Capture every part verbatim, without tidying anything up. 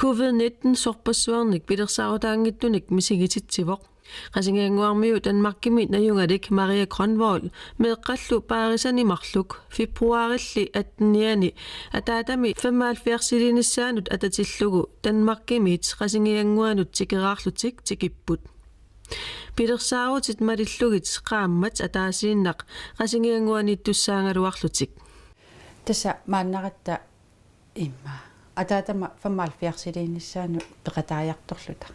Covid nitten sorpassuarnik pilersaarutaanngitsunik misigititsivoq. Qasigiannguarmiut Danmarkimi najugalik Maria Grønvold meeqqallu paarisani marluk februarilli atteniani ataatami femoghalvfjerdsiliinissaanut atatillugu Danmarkimiit Qasigiannguanut tikeraarlutik tikipput. Pilersaarutit malillugit qaammat ataasiinnaq Qasigiannguaniittussaagaluarlutik. Tassa maannaratta imma ataatama femoghalvfjerdsiliinissaanut peqataajartorluta.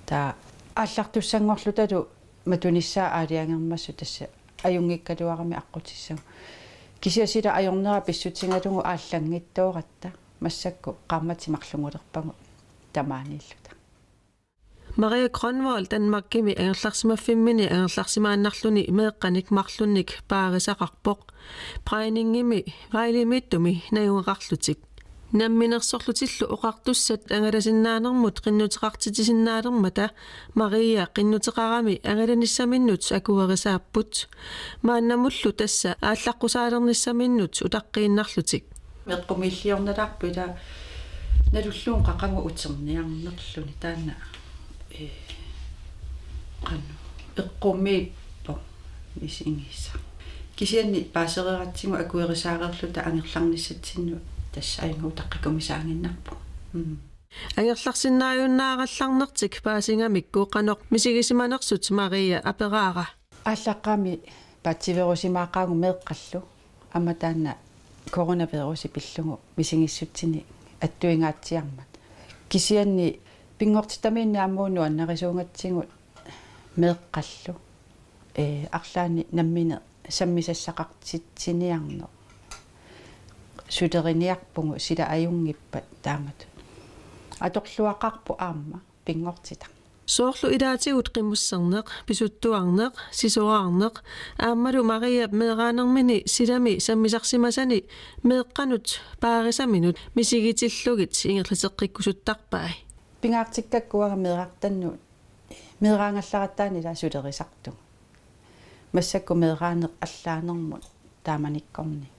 Taava aallartussanngorlutalu matunissaa aalajangermassuk tassa ajunngikkaluarami aqqutissagu. Kisianni sila ajornera pissutigalugu aallanngitsooratta massakkut qaammatit marlunngulerpagut tamaaniilluta. Maria Grønvold Danmarkimi angerlarsimaffimmini angerlarsimaannarluni meeqqanik marlunnik paarisaqarpoq. Brejningimi Vejlemiittumi najugaqarlutik. Namminersorlutillu oqartussat angalasinnaanermut qinnuteqartitsisinnaalermata Maria qinnuteqarami angalanissaminnut akuerisaapput. Maannamullu tassa aallaqqusaalernissaminnut utaqqiinnarlutik. Eqqumiilliornalaarpoq ila nalullugu qaqugu uterniarnerluni taanna, ee, qanoq eqqumiippoq misigisaq. Kisianni paasereeratsigu akuerisaareerluta angerlarnissatsinnut tassa ajunngilaq utaqqikumisaaginnarpoq. Mm. Angerlarsinnaajunnaarallarnertik paasigamikku qanoq misigisimanersut Maria aperaara. Aallaqqaami paatsiveerusimaaqaagut meeqqallu. Aamma taanna coronavirusi pillugu misigissutsinik attuingaatsiarmat. Kisianni pinngortitamiinneq aamma nuannarisuugatsigu meeqqallu. Ee, arlaannik nammineq sammisassaqartitsiniarneq. Suleriniarpugut sila ajunngippat taamatut. Atorluaqaarpoq aamma pinngortitaq. Soorlu ilaatigut qimusserneq, pisuttuarneq, sisoraarneq, aammalu Mariap meeraanermini silami sammisarsimasani meeqqanut paarisaminut misigitillugit ingerlateqqikkusuttarpai. Pingaartikkakku uanga meerartannut, meeraagallarattaanni ila sulerisartugut. Massakkut meeraaneq allaanermut taamanikkornit.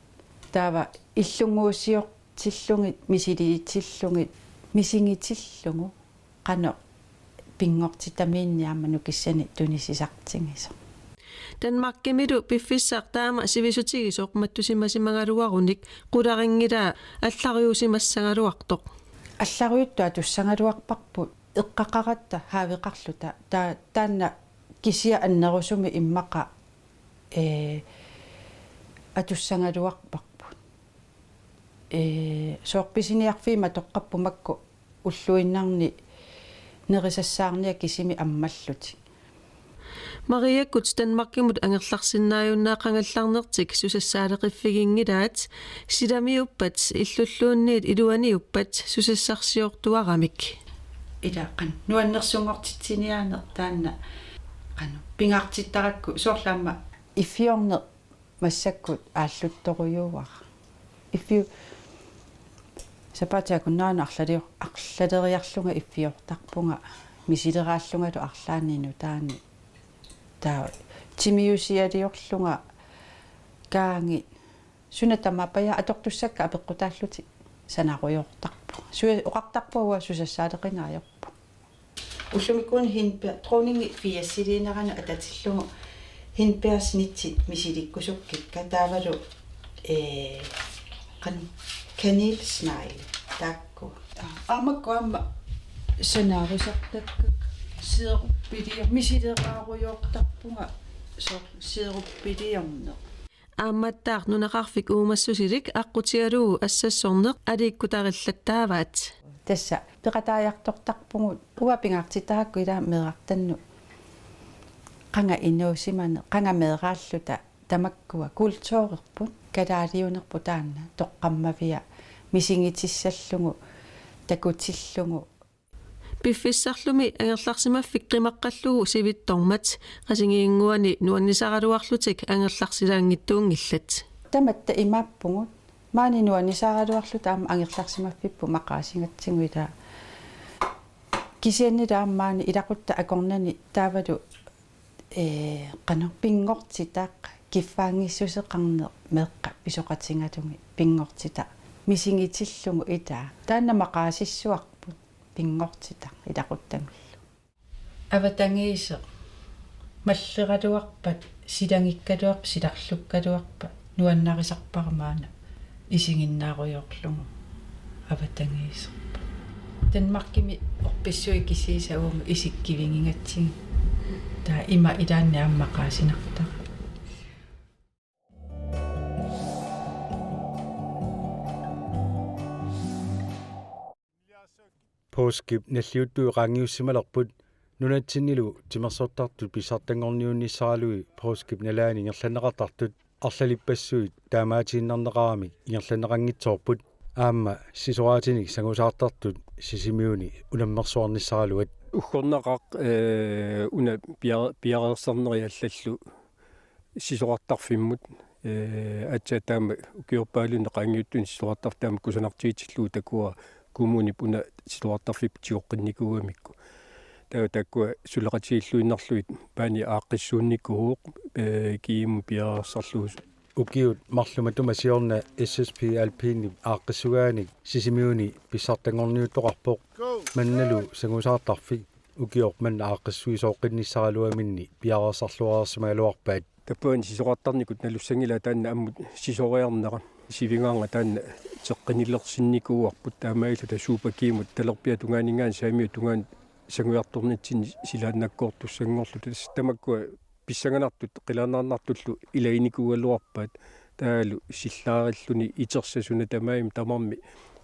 Taava illunnguusiortillugit, misiliitillugit, misigitillugu qanoq pinngortitamiinneq aamma nukissanik tunisisartigisoq. Danmarkimilu piffissaq taama sivisutigisoq mattusimasimagaluarunik qularinngilaat allariusimassagaluartoq. Allarujuttuaq atussagaluarparput eqqaqaratta haaveqarluta ta-, taanna kisiat annerusumik immaqa, ee, atussagaluarparput. Ee, soorlu pisiniarfiit matoqqapput makku ulluinnarni nerisassaarniat kisimik ammallutik. Mariakkut Danmarkimut angerlarsinnaajunnaaqagallarnertik susassaaleqiffiginngilaat silamiuppat illulluunniit iluaniuppat susassarsiortuaramik. Ila qanoq nuannersunngortitsiniaaneq taanna qanoq pingaartittarakku soorlu aamma iffiorneq massakkut aalluttorujuuara. Iffiu-, sapaatip akunnerani arlalior-, arlaleriarlunga iffiortarpunga misileraallungalu arlaannik nutaanik. Taava timiusialiorlunga kaangi suna tamaappajaaq atortussakka apeqqutaallutik sanarujoortarpunga. Su-, oqartarpunga uanga susassaaleqingaajorpunga. Ullumikkuuna Hindbær, dronningi firsiliinerannut atatillugu hindbærsnitsit misilikkusukkikka taavalu, ee, qanoq kanelsnegle taakku. Aamakku aamma sanaarisartakkakka siruppilior-, misileraarujoortarpunga soorlu siruppiliorneq. Aammattaaq nunaqarfik uumassusilik aqqutigalugu assassorneq aliikkutarillattaavaat. Tassa peqataajartortarpugut uanga pingaartittarakku ila meerartannut qanga inuusimaneq, qanga meeraalluta tamakkua kulturerput, kalaaliunerput taanna, toqqammavia misigitissallugu, takutillugu. Piffissarlumi angerlarsimaffik qimaqqallugu sivitsormat Qasigiannguani nuannisaraluarlutik angerlarsilaanngitsuunngillat. Tamatta imaappugut, maani nuannisaraluarluta aamma angerlarsimaffipput maqaasigatsigu ila. Kisiannili aamma maani ilaquttat akornanni taavalu, ee, qanoq pinngortitaq kiffaanngissuseqarneq meeqqat pisoqatigalugit pinngortitaq misigitillugu ila. Taanna maqaasissuarput. pinngortitaq ilaquttamillu. Avatangiiseq malleraluarpat, silagikkaluarpat, silarlukkaluarpat nuannarisarpara maanna isiginnaarujoorlugu avatangiiserput. Danmarkimi orpissui kisiisa uuma isikkivigigatsigit. Taava ima ilaanni aamma qaasinartara. Påskip nalliuttui qaangiussimalerput nunatsinnilu timersortartut pissartanngorniunnissaraluit påskip nalaani ingerlanneqartartut arlalippassuit taamaatiinnarneqaramik ingerlanneqanngitsoorput aamma sisoraatinik sangusaartartut Sisimiuni unammersuarnissaraluat. Uggornaqaaq, ee, una pia-, piareersarneri allallu sisorartarfimmut, ee, aatsaat taama ukiorpaaluunniit qaangiuttuni sisorartarfik taama kusanartigitillugu takuara kommunip una sisorartarfipput tigoqqinnikuugamikku. Taava taakkua suleqatigiilluinnarlugit paani aaqqissuunnikuuvoq, ee, G M-imut piareersarlugu. Ukiut marluk matuma siorna S S P Alpinip aaqqissugaanik Sisimiuni pissartanngorniuttoqarpoq. Mannalu sangusaartarfik ukioq manna aaqqissuisooqqinnissaraluaminni piareersarluareersimagaluarpaat. Tappavani sisorartarnikut nalussanngilaat taanna ammut sisoriarnera. Sivigaarnga taanna teqqinilersinnikuuarput taamaalilluta Super G M-imut talerpiata tungaaninngaanniit saamiata tungaanut sangujartornitsinni silaannakkoortussanngorluta. Tassa tamakkua pissanganartut qilanaarnartullu ilaginikuugaluarpaat taavalu sillaarilluni itersassuna tamarmi tamarmi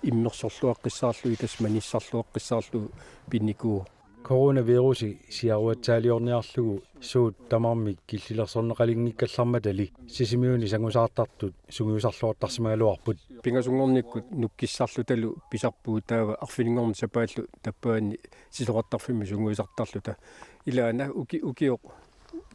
immersorluaqqissaarlugit tassa manissarluaqqissaarlugu pinnikuuvoq. Coronavirusi siaruatsaaliorniarlugu suut tamarmik killilersorneqalinngikkallarmatali Sisimiuni sangusaartartut sungiusarluartarsimagaluarput. Pingasunngornikkut nukkissarlutalu pisarpugut taava arfininngorneq sapaallu tappavani sisorartarfimmi sungiusartarluta. Ilaana uki-, ukioq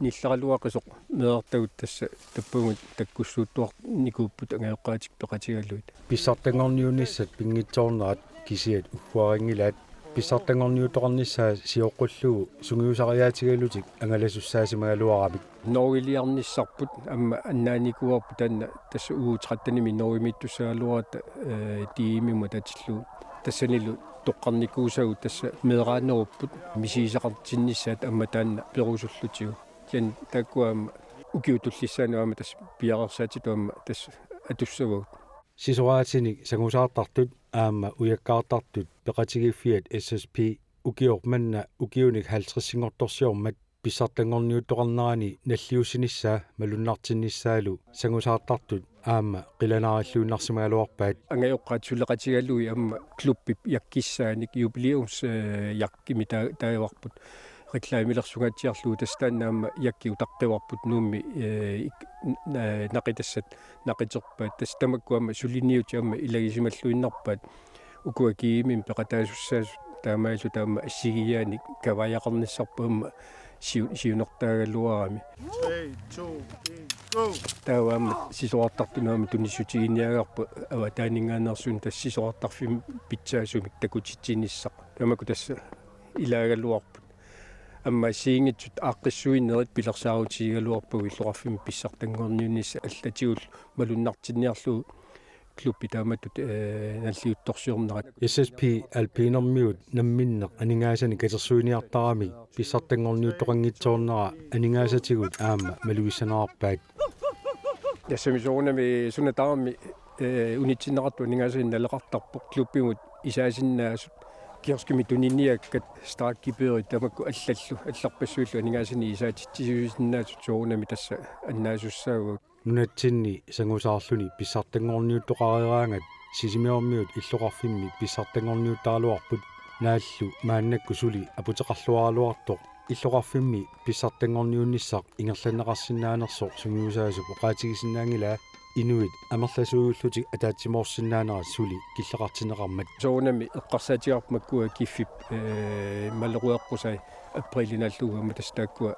nilleraluaqisoq meerartagut tassa tappavani takkussuuttuarnikuupput angajoqqaatik peqatigalugit. Pissartanngorniunnissat pinngitsoornerat kisiat ugguarinngilaat. Pissartanngorniuttoqarnissaa sioqqullugu sungiusariaatigalutik angalasussaasimagalugit. Norgeliarnissarput aamma annaanikuuarput taanna tassa uge tretten-imi Norgemiittussagaluaratta, ee, D M-imut atatillugu. Tassanilu toqqarnikuusagut tassa meeraanerupput misigisaqartinnissaat aamma taanna perusullutigu. Kisianni taakkua aamma ukiut tullissaannut aamma tassa piareersaatitut aamma tassa atussavagut. Sisoraatinik sangusaartartut aamma ujakkaartartut peqatigiiffiat S S P ukioq manna ukiunik halvtredsinngortorsiormat pissartanngorniuttoqarnerani nalliussinissaa malunnartinnissaalu sangusaartartut aamma qilanaarilluinnarsimagaluarpaat. Angajoqqaat suleqatigalugit aamma klubbip jakkissaanik jubilæums-, ee, jakkimik taa-, taavarput. Reklaamilersugaatsiarlugu tassa taanna aamma jakki utaqqivarput Nuummi, ee, ik-, n-, ee, naqitassat naqiterpaat. Tassa tamakku aamma suliniutit aamma ilagisimalluinnarpaat. Ukua G M-imi peqataasussaasut taamaalilluta aamma assigiiaanik kavaajaqarnissarput aamma siu-, siunertaagaluarami. Three, two, one, go. Taava aamma sisorartartunut aamma tunissutiginiagarput avataaninngaanneersuunik tassa sisorartarfimmik pitsaasumik takutitsinissaq. Tamakku tassa ilaagaluarput. Aamma assigiinngitsut aaqqissuinerit pilersaarutigigaluarpagut illoqarfimmi pissartanngorniunnissaq allatigullu malunnartinniarlugu klubbi taamatut, ee, nalliuttorsiornerat. S S P Alpinermiut namminneq aningaasanik katersuiniartaramik pissartanngorniuttoqanngitsoornera aningaasatigut aamma malugissanerarpaat. Tassami soorunami suna tamarmi, ee, unitsinneqartut aningaasanik naleqartarpoq klubbimut isaasinnaasut kioskimi tuniniakkat, startgebyrit tamakku allallu, allarpassuillu aningaasanik isaatitsisuusinnaasut soorunami tassa annaasussaavagut. Nunatsinni sangusaarluni pissartanngorniuttoqareeraangat Sisimiormiut illoqarfimmi pissartanngorniuttaraluarput naallu maannakkut suli aputeqarluaraluartoq illoqarfimmi pissartanngorniunnissaq ingerlanneqarsinnaanersoq sungiusaasup oqaatigisinnaanngilaa inuit amerlasuujullutik ataatsimoorsinnaanerat suli killeqartinneqarmat. Soorunami eqqarsaatigaarput makkua kiffip, ee, malerueqqusai apriili naallugu aamma tassa taakkua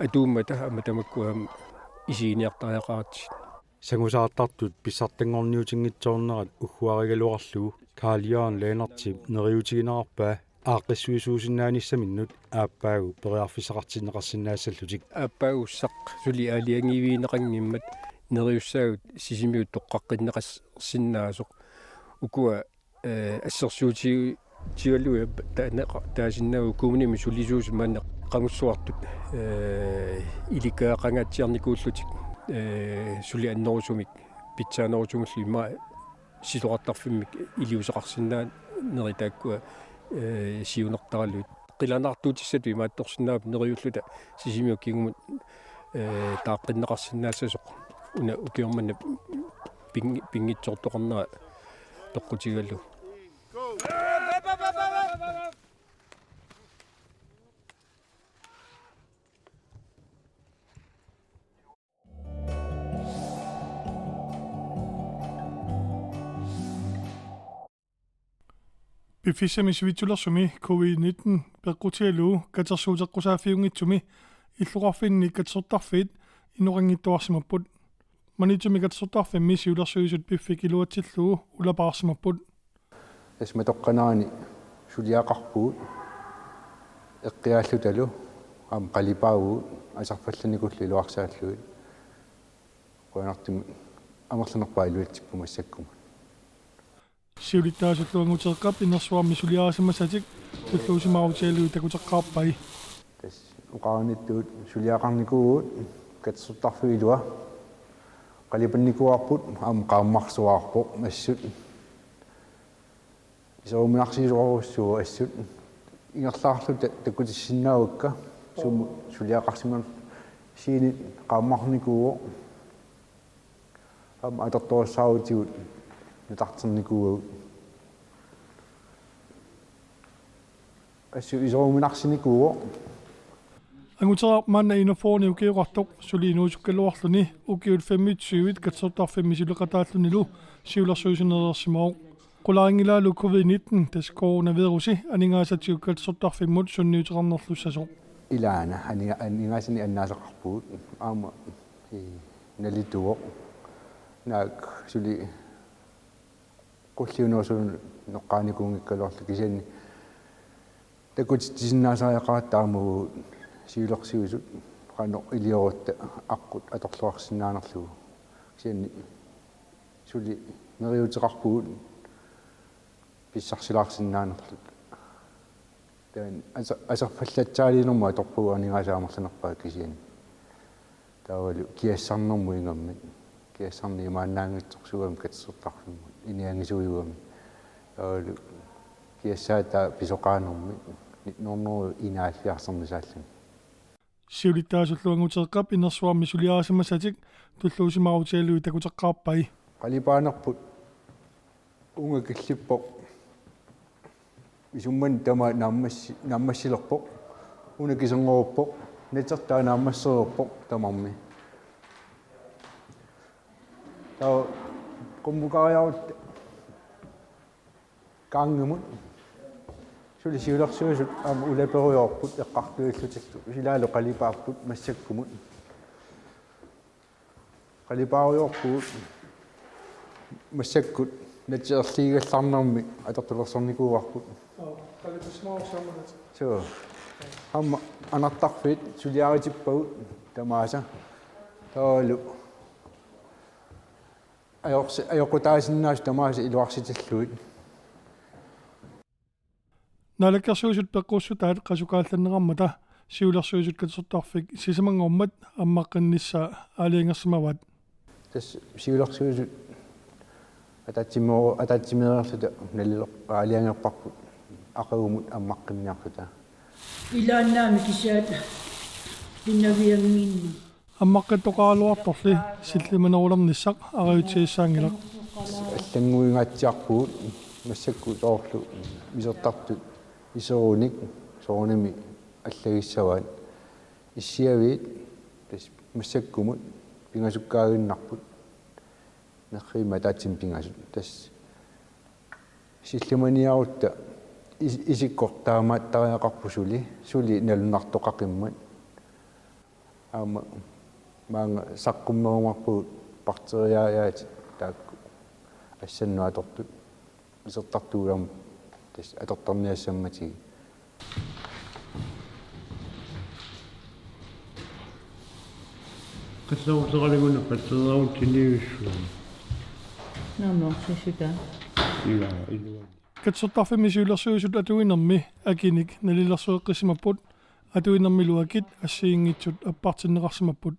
atuummata aamma tamakkua aamma isiginiartariaqaratsigit. Sangusaartartut pissartanngorniutinngitsoornerat ugguarigaluarlugu Carl Jørgen Lennartip neriuutiginerarpaa aaqqissuisuusinnaanissaminnut aappaagu periarfissaqartinneqarsinnaassallutik. Aappaagussaq suli aalajangiivigineqanngimmat neriussaagut Sisimiut toqqaqqinneqarsinnaasoq. Ukua, ee, assersuutigiu-, Tigalui taanna taasinnaavoq kommunimi sulisuusut maanna qangussuartut, ee, ilikkaaqangaatsiarnikuullutik, ee, suli annerusumik pitsaanerusumullu immaqa sisorartarfimmik iliuuseqarsinnaanerit taakkua, ee, siunertaralugit. Qilanaartuutissatut imaattorsinnaapput neriulluta Sisimiut kingumut, ee, taaqqinneqarsinnaassasoq una ukioq manna ping-, pinngitsoortoqarnera toqqutigalugu. Piffissami sivitsulersumi covid nitten peqqutigalugu katersuuteqqusaaffiunngitsumi illoqarfinni katersortarfiit inoqanngittuarsimapput. Maniitsumi katersortarfimmi siulersuisut piffik iluatsillugu ulapaarsimapput. Tassa matoqqanerani suliaqarpugut eqqiaallutalu aamma qalipaavugut aserfallanikullu iluarsaallugit. Qujanartumik amerlanerpaat iluatsippugut massakkumut. Siulittaasullu Anguteeqqap inersuarmi suliarisimasatik tulluusimaarutigalugit takuteqqaarpai. Tassa oqarnittut suliaqarnikuuvugut katersortarfiup ilua. Qalipannikuuarput aamma qaammarsuarpoq assut. Iseruminarsiisorujussuuvoq assut. Ingerlaarluta takutissinnaavakka sumut suliaqarsimanersoq. Scenit qaammarnikuuvoq. Aamma atortorissaarutigut nutarternikuuagut. Assut iseruminarsinikuuvoq. Anguteeraq maanna enogfyrre ukioqartoq suli inuusukkaluarluni ukiut femogtyve katersortarfimmi suleqataallunilu siulersuisunereersimavoq. Qularinngilaarlu covid nitten tassa coronavirusi aningaasatigut katersortarfimmut sunniuteqarnerlussasoq. Ilaana aninga-, aningaasanik annaasaqarpugut aamma, ee, nalituvoq. Naak suli qulliunerusunik noqqaanikuunngikkaluarluta kisianni takutitsisinnaasariaqaratta aamma uagut siulersuisut qanoq iliorutta aqqut atorluarsinnaanerlugu. Kisianni suli neriuuteqarpugut pissarsilaarsinnaanerluta. Taanna aser-, aserfallatsaaliinermut atorpagut aningaasat amerlanerpaat kisianni. Taavalu kiassarnermut ingammik. Kiassarneq imaannaanngitsoq sugami katersortarfimmut. Iniagisuujugami. Taavalu kiassaata pisoqaanermik. Nitten hundrede enoghalvfjerdsimisaalluni. Siulittaasullu Anguteeqqap inersuarmi suliarisimasatik tulluusimaarutigalugit takuteqqaarpai. Qalipaanerput uunga killippoq. Isummani tamaat naammassi-, naammassilerpoq. Una kiserngoruppoq. Natertaa naammassereerpoq tamarmi. Taava qummukariarutta kaanngimut. Suli siulersuisut aamma ulaperujoorput eqqartuillutillu. Silaalu qalipaapput massakkumut. Qalipaarujoorpugut massakkut naterliigallarnermik atortulersornikuuarput. Suu. Aamma anartarfiit suliaritippagut tamaasa. Taavalu ajorsi-, ajoqutaasinnaasut tamaasa iluarsitillugit. Naalakkersuisut peqqussutaat qasukaallanneqarmata siulersuisut katersortarfik sisamanngormat ammaqqinnissaa aalajangersimavaat. Tassa siulersuisut ataatsimo-, ataatsimeereerluta nalilor-, aalajangerparput aqagumut ammaqqinniarluta. Ilaannaami kisiat pinnavianginni. Ammaqqittoqaraluartorli sillimanerulernissaq arajutsigissaanngilaq. Allannguingaatsiarpugut massakkut soorlu isertartut iserunik soorunami allagissavaat issiaviit tassa massakkumut pingasukkaaginnarput nerrivimmik ataatsimik pingasut tassa sillimaniarutta is-, isikkoq taamaattariaqarpoq suli, suli nalunaartoqaqimmat. Aamma maanga saqqummerumaarpugut bakteriaajaatit taakku assannut atortut isertartugut aamma tassa atortarniassammatigit. Qallaaruteqalaguna bakteriaajaatit tiniussuun. Naamik, sissutaa. Ilaa, ilua. Katsortarfimmi siulersuisut atuinermi akinik nalilersueqqissimapput, atuinermilu akit assigiinngitsut appartinneqarsimapput.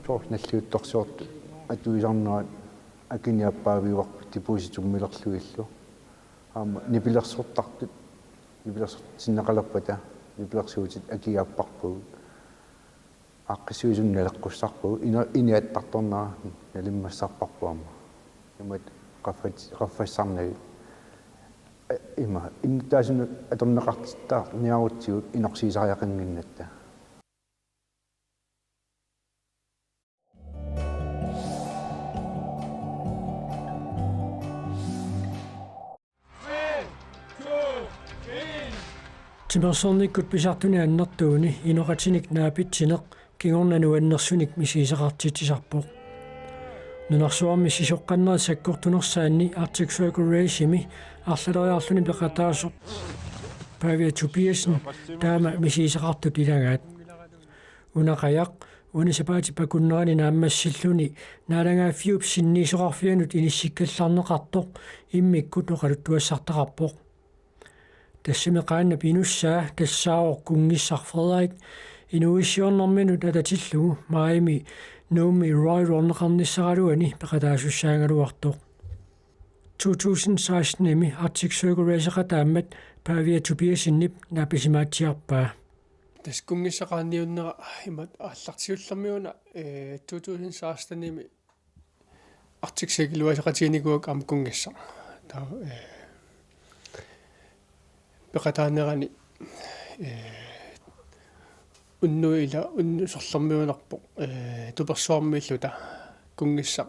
Soorlu nalliuttorsiortut atuisarnerat akiniappaaviuarput depositummilerlugillu. Aamma nipilersortartut nipilersortinneqalerpata nipilersuutit akiaapparpagut. Aaqqissuisunut naleqqussarpagut, ina-, iniattartornera nalimmassarparput aamma. Imaat qaffat-, qaffassarnagit. Ima, innuttaasunut atorneqartittarniarutsigu inorsiisariaqannginnatta. Timersornikkut pisartuni annertuuni inoqatinik naapitsineq kingorna nuannersunik misigisaqartitsisarpoq. Nunarsuarmi sisoqqannerit sakkortunersaanni Arctic Circle Race-imi arlaleriarluni peqataasoq Pavia Tobiassen taama misigisaqartut ilagaat. Una qajaq uani sapaatip akunnerani naammassilluni naalagaaffiup sinniisoqarfianut inissikkallarneqartoq immikkut oqaluttuassartaqarpoq. Tassami qaannap inussaa tassaavoq kunngissaq Frederik inuuissiornerminut atatillugu maajimi Nuummi Royal Runneqarnissaraluani peqataasussaagaluartoq. To tusind seksten-imi Arctic Circle Race-eqataammat Pavia Tobiassenip naapisimaatsiarpaa. Tassa kunngissaq qaanniunnera imaat aallartiullermi una, eh, to tusind seksten-imi Arctic Circle Race-eqatiginikuuakka aamma kunngissaq. Taava, eh, peqataanerani, eh, unnuit ila unnuit sorlermiuinnarpoq, eh, tupersuarmiilluta kunngissaq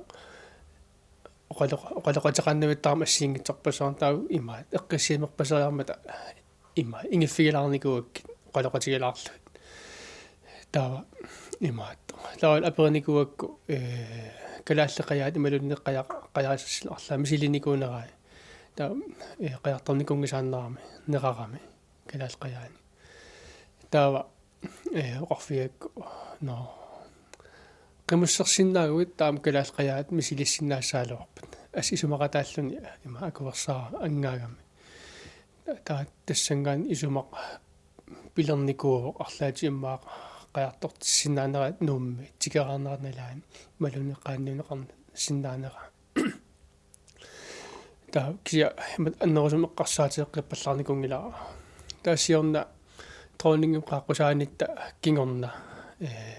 oqaloqa-, oqaloqateqaannavittaarami assigiinngitsorpassuarnik taava imaat eqqissiimerpaseriarmata imaat ingiffigilaarnikuuakkit oqaloqatigilaarlugit. Taava imaat. Taava aperinikuuakku, eh, Kalaallit Qajaat imaluunniit qaja-, qajaasersineq arlaat misilinikuunerai. Taava, eh, qajartornikuunngisaannarami, neqarami, Kalaallit Qajaani. Taava, eh, oqarfigigakku, nå, qimussersinnaaguit taama Kalaallit Qajaat misilissinnaassagaluarpat. Assut isumaqataalluni ima akuersaarami angaagami. Taava tassanngaanniit isumaq pilernikuuvoq arlaatigut immaqa qajartortissinnaanerat Nuummi tikeraarnerat nalaani imaluunniit qaanniunneqarsinnaanera. Taava kisianni imatut annerusumik eqqarsaateqqippallaarnikuunngilara. Taava siorna dronningip qaaqqusaanitta kingorna, eh,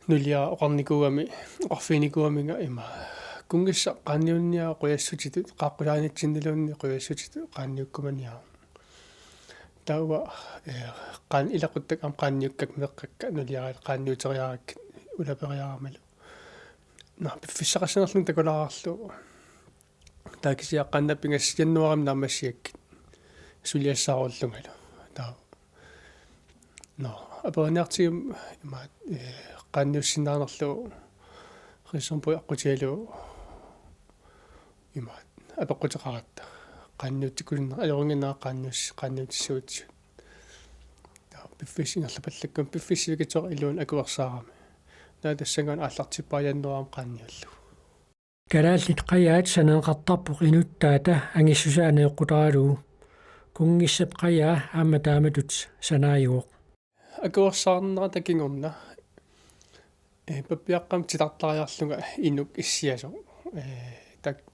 nuliara oqarnikuugami, oqarfiginikuugaminga ima: Kunngissaq qaanniunniaruk qujassutitut, qaaqqusaanitsinniluunniit qujassutitut qaanniukkumaniaruk. Taava, eh, qaan-, ilaquttakka aamma qaanniukkakka meeqqakka nuliaraat qaanniuteriarakkit ulaperiaramalu. Nå, piffissaqassanerluni takulaarlugu. Taava kisianni qaannat pingasut januaarimi naammassigakkit suliassaarullungalu. Taava. Nå, aperiniartigimmi imaat, eh, qaanniussinnaanerlugu Christian Puig aqqutigalugu imaat apeqquteqaratta. Qaanniutsikkusunneq ajoringinnaa qaannius-, qaanniutissagutsigit. Taava piffissap ingerlapallakkami piffissap sivikitsooraq iluani akuersaarami. Taava tassanngaanniit aallartippara januaarimi qaanniullugu. Kalaallit Qajaat sananeqartarpoq inuttaata angissusaa najoqqutaralugu. Kunngissap qajaa aamma taamatut sanaajuvoq. Akuersaarnerata kingorna, eh, pappiaqqamik titartariarlunga inuk issiasoq. Eh, tak-,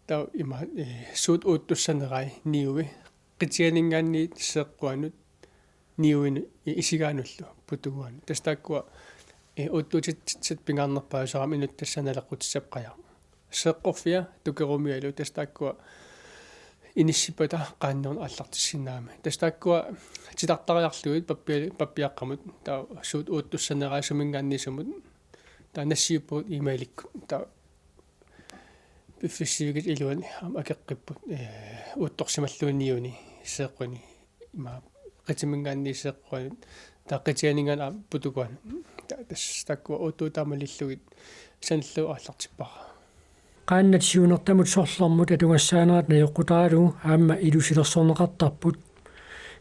taava ima, eh, suut uuttussanerai niui qitianinngaanniit seeqquanut niuinut, eh, isigaanullu putuguanut. Tassa taakkua, eh, uuttuutitsitsat pingaarnerpaasut aamma inuttassaq naleqqutissappat qajaq. Seeqqorfia tukerumialu tassa taakkua inissippata qaanniunneq aallartissinnaammat. Tassa taakkua titartariarlugit pappia-, pappiaqqamut taava suut uuttussanerai suminngaanniit sumut. Taava nassiuppugut e-mailikkut. Taava piffissap sivikitsoq iluani aamma akeqqipput, eh, uuttorsimallugu niuni seeqquni. Ima qitiminngaanniit seeqquanut. Taava qitianinngaanniit aamma putuguanut. Taava tassa taakkua uuttuut taama malillugit sanillugu aallartippara. Qaannat siunertamut sorlermut atugassaanerat najoqqutaralugu aamma ilusilersorneqartarput.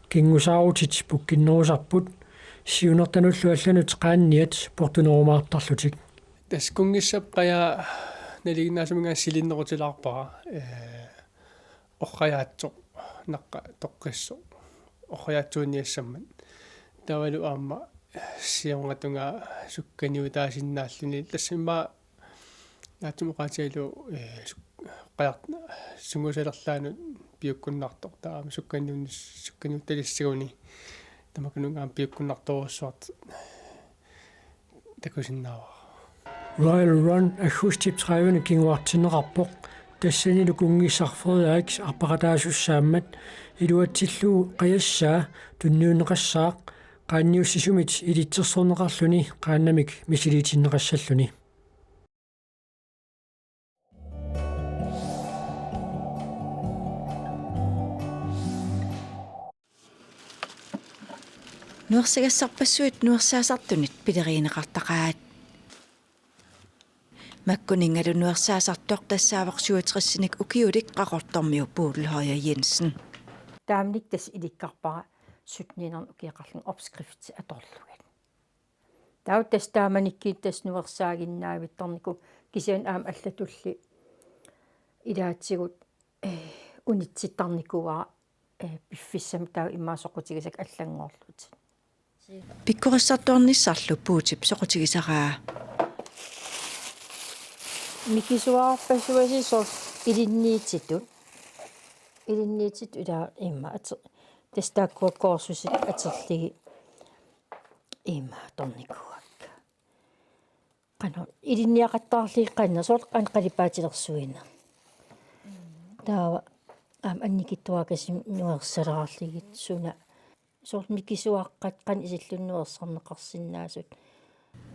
Kinngusaarutit pukkinnerusarput. Siunertanullu allanut qaanniat portunerumaartarlutik. Tassa kunngissap qajaa nalinginnaasuminngaanniit silinnerutilaarpara. Eh, orrajaatsoq, naqqa toqqissoq, orrajaatsuunniassammat. Taavalu aamma siorngatungaa sukkaniutaasinnaalluni, tassa immaqa naatsumik oqaatigalugu, eh, suk-, qajart-, sungiusalerlaanut piukkunnartoq, taava aamma sukkaniunnis-, sukkaniuttalissaguni tamakkununnga aamma piukkunnartorujussuartut takusinnaavara. Royal Run aggustip tredive-ni kinguartinneqarpoq, tassanilu kunngissaq Frederiks arpaqataasussaammat iluatsillugu qajassaa tunniunneqassaaq, qaanniussisumit ilitsersorneqarluni qaannamik misiliitinneqassalluni. Nuersagassarpassuit nuersaasartunit pilerigineqartaqaat. Makkuninngalu nuersaasartoq tassaavoq syvogtresinik ukiulik Qaqortormiu Puutel Høyer Jensen. Taamanikkut tassa ilikkarpara syttenhundrede ukioqarlunga opskrift atorlugit. Taava tassa taamanikkut tassa nuersaaginnaavittarnikuuara, kisianni aamma allatulli ilaatigut, eh, unitsittarnikuuara, eh, piffissami taava immaqa soqutigisakka allanngorlutik. Pikkorissartuarnissarlu Puutip soqutigisaraa. Mikisuarpassuasi soorlu ilinniititut. Ilinniititut ila immaqa ati-, tassa taakkua kursusit atorlugit immaqa atornikuuakka. Qanoq ilinniaqattaarlugit qanoq soorlu qanoq qalipaatilersuineq. Taava aamma annikitsuararsuarmik nuersalaarlugit suna soorlu mikisuaqqat qanoq isillutik nuersarneqarsinnaasut.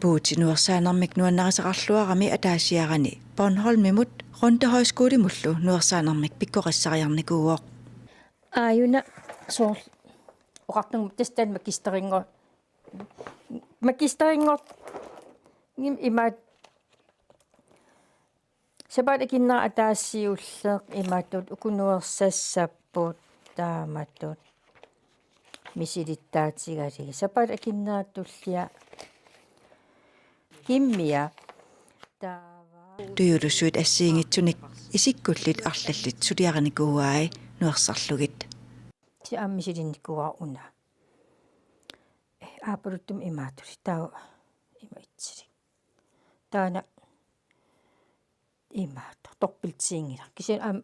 Puuti nuersaanermik nuannarisaqarluarami ataasiarani Bornholmimut Rønde Højskolemullu nuersaanermik pikkorissariarnikuuvoq. Aajuna soorlu oqartunga tassa taanna magisterinngo-, magisteringor-, im-, imaat sapaatip akunnera ataasiulleq imatut uku nuersassapput taamatut misilittaatigalugit. Sapaatip akunnera tullia kimmia taava. Tujuulussuit assigiinngitsunik isikkullit arlallit suliarinikuuai nuersarlugit. Ti aamma misilinnikuuara una. Eh, aappaluttumik imaattulik taava ima itsilik. Taanna imaattoq dobbeltiinngilaq. Kisianni aamma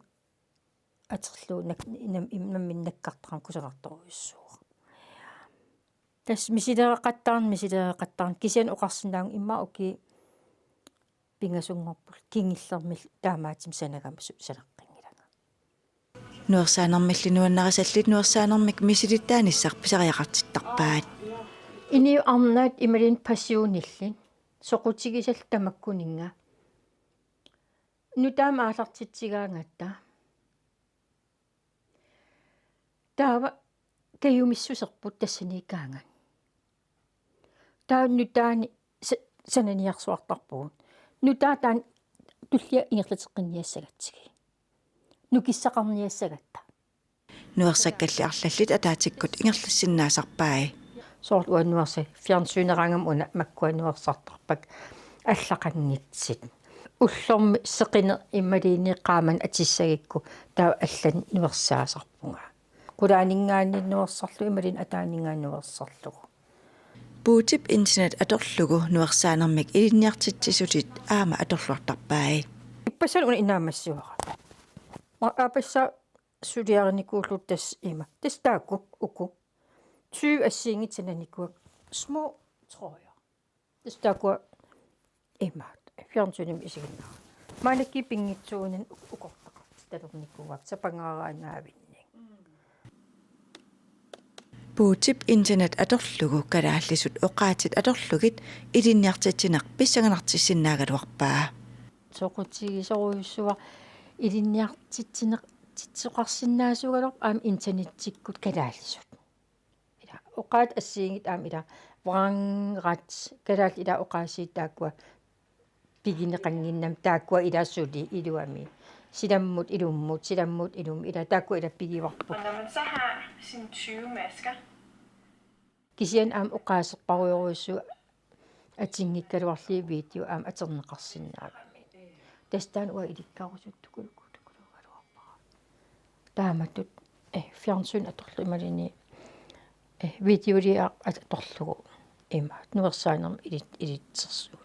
atorlugu nak-, nam-, im-, nammineq nakkartaqarmat kusanartorujussuuvoq. Tassa misileeqattaarneq, misileeqattaarneq. Kisianni oqarsinnaavunga immaqa ukiut pingasunngorput kingullermik taamaattumik sanagama su-, sanaqqinngilara. Nuersaanermilli nuannarisallit nuersaanermik misilittaanissaq pisariaqartittarpaat. Inuit arnaat imaluunniit passionillit soqutigisallit tamakkuninnga. Nutaamik aallartitsigaangatta. Taava kajumissuserput tassaniikkaangat. Taava nutaanik sa-, sananiarsuartarpugut. Nutaaq taanna tullia ingerlateqqinniassagatsigu. Nukissaqarniassagatta. Nuersakkalli arlallit ataatsikkut ingerlassinnaasarpai. Soorlu uanga nuersa-, fjernsyneraangama una makkua nuersartarpakka allaqanngitsut. Ullormi seqineq imaluunniit qaamaneq atissagukku taava allanik nuersaasarpunga. Qulaaninngaanniit nuersarlugu imaluunniit ataaninngaanniit nuersarlugu. Puutip internet atorlugu nuersaanermik ilinniartitsisutit aamma atorluartarpai. Ippassaq una inaammassivara. Ma-, aappassaa suliarinikuullugu tassa ima. Tassa taakku uku. Tyve assigiinngitsut sananikuuakka. Små trøjer. Tassa taakkua ima. Fjernsynimi isiginnaarami. Maannakkut pinngitsuuninni u-, ukortaqartittalernikuuakka sapangaraannaavinnik. Puutip internet atorlugu kalaallisut oqaatsit atorlugit ilinniartitsineq pissanganartissinnaagaluarpaa. Soqutigisorujussuaq ilinniartitsineq titsisoqarsinnaasuugaluarpoq aamma internettikkut kalaallisut. Ila oqaatsit assigiinngitsut aamma ila vrangret kalaallit ila oqaasiit taakkua pigineqannginnamik taakkua ila suli iluamik. Silammut ilummut, silammut ilummut ila taakkua ila pigivarput. Og når man så har sine tyve masker, kisianni aamma oqaaserparujorujussuit atinngikkaluarlugit video aamma atorneqarsinnaagami. Tassa taanna uanga ilikkarusuttukuluugaluarpara. Taamatut, eh, fjernsyn atorlugu imaluunniit, eh, videoliaq atorlugu ima nuersaanermut ilit-, ilitsersugut.